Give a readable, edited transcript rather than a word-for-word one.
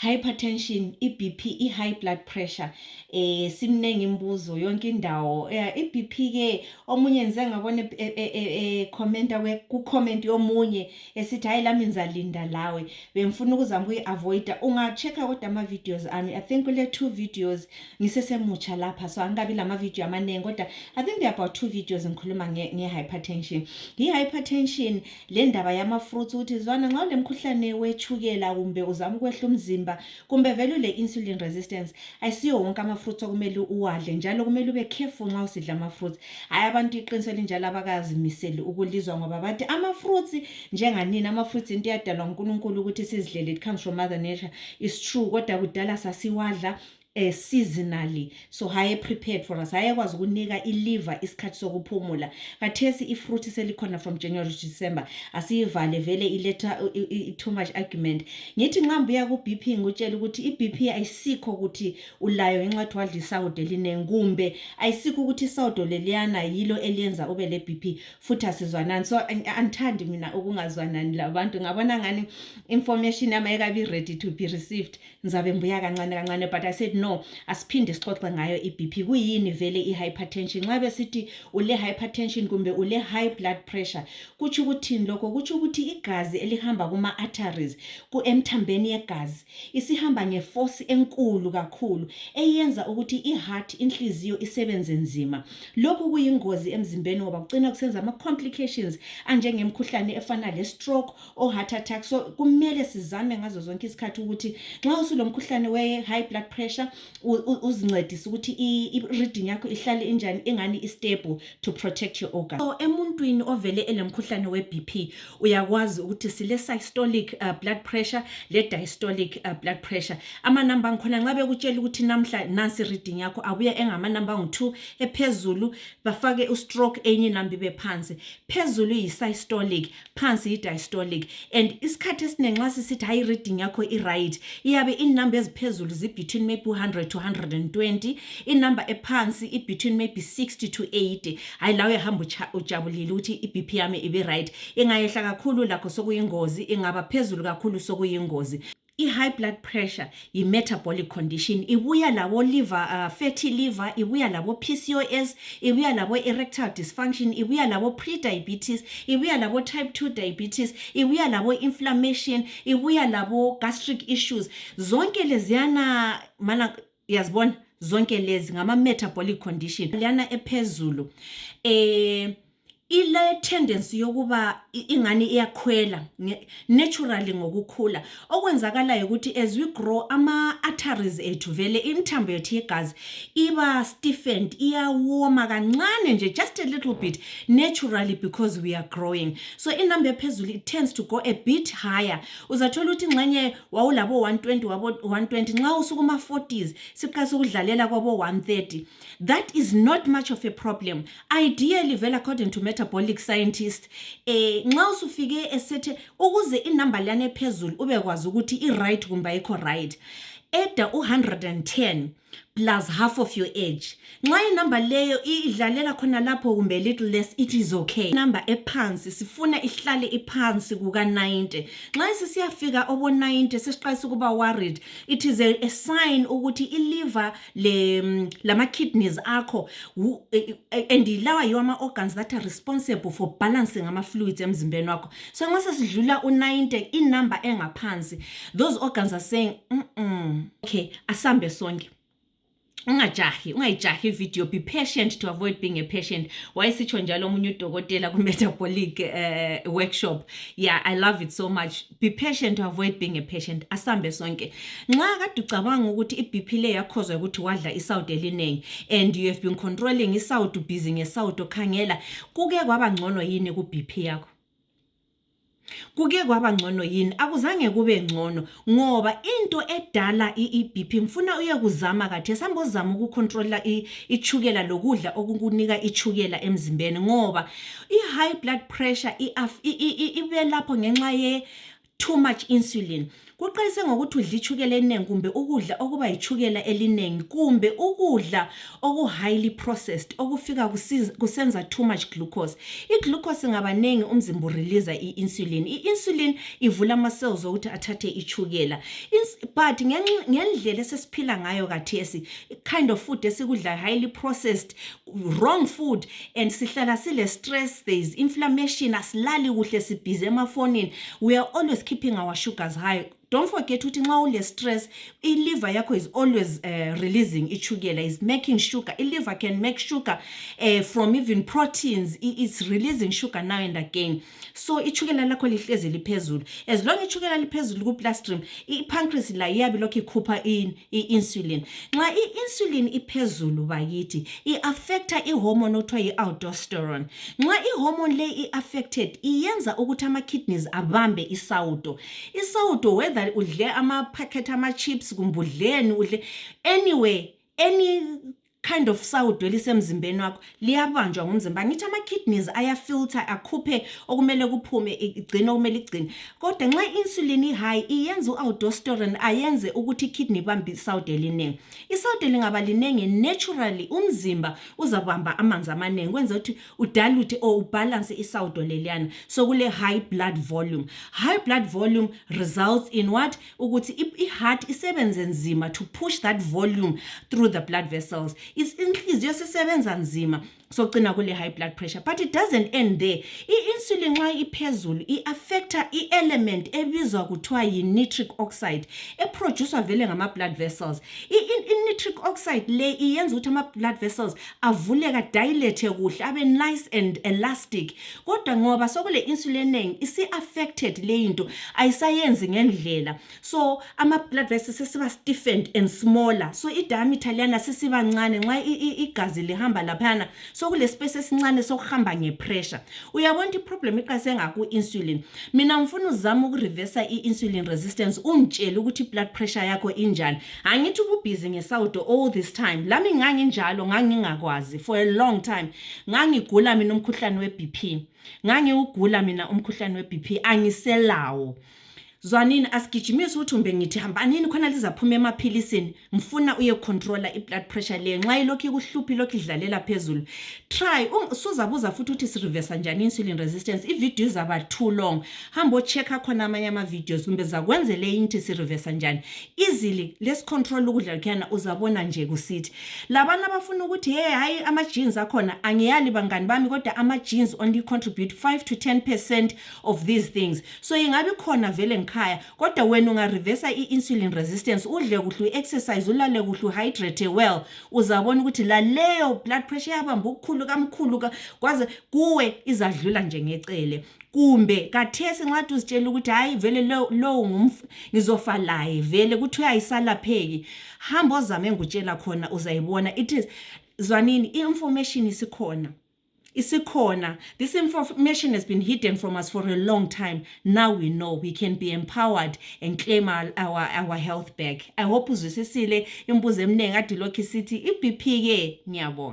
hypertension, i-BP, i-high blood pressure, simnengi imbuzo yonke indawo. I-BP ke omunye ngize ngabona commenta ku-comment yomunye esithi hayi lami ngizalinda lawe bengifuna ukuzama ukuyi-avoida. Unga-check-a kodwa ama-videos ami, I think kule 2 videos ngisesemutsha lapha, so angabi lama-video amaningi kodwa I think there are about 2 videos ngikhuluma nge-hypertension. I-hypertension le ndaba yama-fruits ukuthi zwana nxa ule mkhuhlane wechukela kumbe uzama ukwehla umzimba kumbe vele ule insulin resistance, ayisiyo wonke ama-fruits okumele uwadle, njalo kumele ube careful nxa usidla ama-fruits. Hayi abantu iqiniso elinjalo abakazimiseli ukulizwa ngoba bathi ama-fruits njenganini ama-fruits into yadalwa uNkulunkulu ukuthi sizidlele, it comes from mother nature. It's true kodwa kudala sasiwadla seasonally, so haye prepared for us, haye kwazi ukunika iliver isikhathi sokuphumula. Kathesi ifruit selikhona from January to December, asiyivale vele iletha too much argument. Ngithi ngihambuya ku-BP ngutshela ukuthi i-BP ayisikho ukuthi ulayo ngenxa yokuthi wadla isawudo elinengi, kumbe ayisikho ukuthi isawudo leliyana yilo eliyenza ube le BP futhi asizwanani. So angithandi mina ukungazwanani labantu, ngabona ngani information yami ayikabi ready to be received, ngizabe ngibuya kancane kancane, but I said no, asiphinde sixoxe ngayo i-BP. Kuyini vele i-hypertension? Nxa besithi ule hypertension kumbe ule high blood pressure, kutsho ukuthini lokho? Kutsho ukuthi igazi elihamba kuma-arteries emthambeni yegazi isihamba ngeforce enkulu kakhulu eyenza ukuthi i-heart, inhliziyo isebenze nzima. Lokhu kuyingozi emzimbeni ngoba kugcina kusenza ama-complications anjengemkhuhlane efana le-stroke or heart attack. So kumele sizame ngazo zonke isikhathi ukuthi nxa usulomkhuhlane we-high blood pressure uzincedise ukuthi i-reading yakho ihlale injani, ingani i-stable to protect your organ. So emuntwini ovele elemkhuhlane we-BP uyakwazi ukuthi sile systolic blood pressure le diastolic blood pressure. Amanamba ngikhona nxa bekutshela ukuthi namhla nansi reading yakho abuya engamanamba ngu-2 ephezulu, bafake u-stroke enye namba ibe phansi. Phezulu yi-systolic, phansi yi-diastolic, and isikhathi esiningi nxa sisithi hayi reading yakho i-right, iyabe inamba eziphezulu zi-between maybe 100 to 120, inamba ephansi i-between maybe 60 to 80. Hayi lawe hamba ujabulile ukuthi i-BP yami ibe right. Ingayehla kakhulu lakho sokuyingozi, ingaba phezulu kakhulu sokuyingozi. I-high blood pressure yi-metabolic condition, ibuya labo liver, fatty liver, ibuya labo PCOS, ibuya labo erectile dysfunction, ibuya labo pre-diabetes, ibuya labo type 2 diabetes, ibuya labo inflammation, ibuya labo gastric issues. Zonke leziyana mana yazibona, zonke lezi ngama-metabolic condition. Liyana ephezulu ile tendency yokuba ingani iyakhwela naturally ngokukhula. Okwenzakalayo ukuthi as we grow ama-arteries ethu vele imithambo yethu yegazi iba stiffened, iyawoma kancane nje, just a little bit naturally because we are growing. So inamba ephezulu it tends to go a bit higher. Uzathola ukuthi ngxenye wawulabo 120 wabo 120, nxa usukuma 40s siqasa ukudlalela kwabo 130. That is not much of a problem. Ideally vele according to metabolic scientist, nxa usufike esethe ukuze inamba lana ephezulu ubekwazi ukuthi i-right kumbe ayikho right, eda 110 plus half of your age. Nxa inamba leyo idlalela khona lapho kumbe little less, it is okay. Inamba ephansi sifuna ihlale iphansi kuka 90. Nxa sisiyafika obo 90 sesiqalisa ukuba worried, it is a sign ukuthi iliver lama kidneys akho and ilawa yiwo ama-organs that are responsible for balancing ama-fluids emzimbeni wakho. So nxa sesidlula u-90 inamba engaphansi, those organs are saying okay, asambe sonke. Ungayijahi video, be patient to avoid being a patient. Wayesitsho njalo omunye udokotela ku metabolic workshop. Yeah, I love it so much. Be patient to avoid being a patient. Asambe sonke. Nxa kade ucabanga ukuthi i-BP le yakhozwa ukuthi wadla isawudo elinengi and you have been controlling isawudo, busy ngesawudo, khangela kuke kwaba ngcono yini ku BP yakho? Kuke kwaba ngcono yini? Akuzange kube ngcono ngoba into edala i-BP ngifuna uye kuzama kathi sambozama ukucontrola ichukela lokudla okukunika ichukela emzimbeni ngoba i-high blood pressure ibe lapho ngenxa ye too much insulin. kuqalise ngokuthi udla ichukela eningi kumbe ukudla okuba ichukela eliningi kumbe ukudla oku highly processed okufika kusenza too much glucose. I-glucose ngabaningi umzimba urelease i-insulin. I-insulin ivula ama-cells ukuthi athathe ichukela. But ngendlela esesiphila ngayo kathesi, kind of food esikudla highly processed, wrong food, and sihlala sile stress, there is inflammation, asilali kuhle, sibhizi emafonini, we are always keeping our sugars high. Don't forget ukuthi nxa ule stress, i-liver yakho is always releasing ichukela, is making sugar. I-liver can make sugar from even proteins. It's releasing sugar now and again. So ichukela lakho lihlezi liphezulu. As long ichukela liphezulu ku-bloodstream, i-pancreas la iyabe lokhu ikhupha i-insulin. Nxa i-insulin iphezulu bakithi, i-affecta i-hormone othiwa i-aldosterone. Nxa i-hormone le i-affected, iyenza ukuthi ama-kidneys abambe isawudo. Isawudo, whether udle ama-packet ama-chips kumbe udleni udle anyway, any kind of sawudo elisemzimbeni wakho liyabanjwa ngumzimba. Ngithi ama-kidneys ayafilter akhuphe okumele kuphume igcine okumele igcine. Kodwa nxa i-insulin i-high iyenza u-aldosterone ayenze ukuthi i-kidney ibambe isawudo eliningi. Isawudo lingaba liningi, naturally umzimba uzabamba amanzi amaningi kwenza ukuthi udalute or ubalance isawudo leliyana. So kule high blood volume. High blood volume results in what? Ukuthi i-heart isebenze nzima to push that volume through the blood vessels. Inhliziyo sisebenza nzima sogcina kule high blood pressure, but it doesn't end there. I-insulin nxa iphezulu i-affecta i-element ebizwa kuthiwa yi-nitric oxide eproducwa vele ngama-blood vessels. I-nitric oxide le iyenza ukuthi ama-blood vessels avuleka, dilate kuhle, abe nice and elastic. Kodwa ngoba sokule insulin eningi isi-affected le into, ayisayenzi ngendlela. So ama-blood vessels sesiba stiffened and smaller. So i-diameter liyana sesiba ncane nxa igazi lihamba laphana. So kule space esincane sokuhamba ngepressure. Uyabona i-problem iqase ngaku-insulin. Mina ngifuna uzama ukureversa i-insulin resistance, ungitshela ukuthi blood pressure yakho injani. Angithi ubusy ngesawudo all this time. Lami nganginjalo, ngangingakwazi for a long time. Ngangigula mina umkhuhlane we-BP. Ngangiugula mina umkhuhlane we-BP, angiselawo. Zwanini asigijimisa ukuthi umbe ngithi hambanini khona lizaphuma emaphilisini, ngifuna uye controller i-blood pressure le nxa ilokhu ikuhluphi lokhu idlalela phezulu. Try usuzabuza futhi ukuthi sireversa njani insulin resistance. I-video izaba too long. Hamba ochecka khona amanye ama-videos kumbe zakwenzele into sireversa njani. Easily let's control ukudla kukhona uzabona nje kusithi. Labana abafuna ukuthi hayi ama-genes akhona, angiyali bangani bami kodwa ama-genes only contribute 5 to 10% of these things. So ingabe khona vele kodwa wena ungareversa i-insulin resistance, udle kuhle, exercise, ulale kuhle, hydrate well, uzabona ukuthi la leyo blood pressure yabamba ukukhulu kamkhulu kwaze kuwe izadlula nje ngecele. Kumbe kathesi nxa uzitshela ukuthi hayi vele lo ngizofa laye vele kuthi uyayisalapheki, hamba ozame ngutshela khona uzayibona. It is zwanini, i-information isikhona. This information has been hidden from us for a long time. Now we know we can be empowered and claim our health back. I hope uzwisisile imbuzo eminingi adi lokhu sithi i-BP ke ngiyabona.